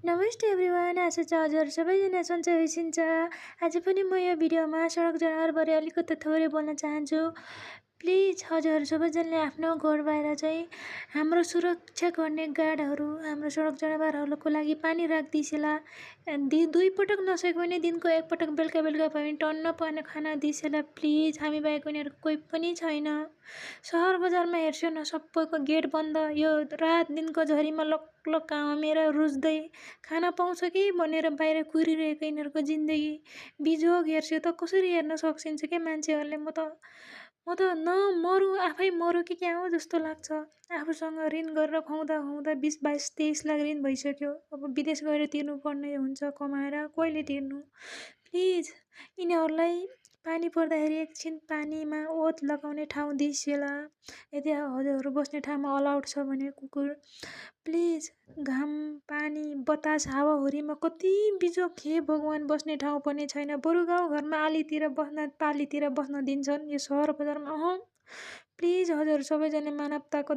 नमस्ते एभ्रिवान, आशा छ हजुरहरू सबैजना सन्चै हुनुहुन्छ। आज पनि म यो भिडियोमा सडक जनावरबारे अलिकति थोरै बोल्न चाहन्छु। प्लिज हजुरहरू सबैजनाले आफ्नो घर बाहिर चाहिँ हाम्रो सुरक्षा गर्ने गार्डहरू हाम्रो सडक जनावरहरूको लागि पानी राखिदिसेला। दुई पटक नसके पनि दिनको एक पटक बेलुका भयो भने टन्न पानी खाना दिसेला। प्लिज हामी बाहेक उनीहरूको कोही पनि छैन। सहर बजारमा हेर्छु न, सबैको गेट बन्द, यो रात दिनको झरीमा लक कामेर रुच्दै खाना पाउँछ कि भनेर बाहिर कुरिरहेको यिनीहरूको जिन्दगी बिजोग हेर्छु त कसरी हेर्न सकिन्छ क्या मान्छेहरूले। म त नमरु, आफै मरु कि क्या हो जस्तो लाग्छ। आफूसँग ऋण गरेर खुवाउँदा 20, 22, 23 लाख ऋण भइसक्यो। अब विदेश गएर तिर्नुपर्ने हुन्छ, कमाएर कहिले तिर्नु। प्लिज यिनीहरूलाई पानी पर्दाखेरि एकछिन पानीमा ओत लगाउने ठाउँ दिइसेला। यदि हजुरहरू बस्ने ठाउँमा अलाउड छ भने कुकुर, प्लिज घाम, पानी, बतास, हावाहुरीमा कति बिजोग, हे भगवान, बस्ने ठाउँ पनि छैन। बरु गाउँघरमा पालीतिर बस्न दिन्छन्, यो सहर बजारमा प्लिज हजुरहरू सबैजना मानवताको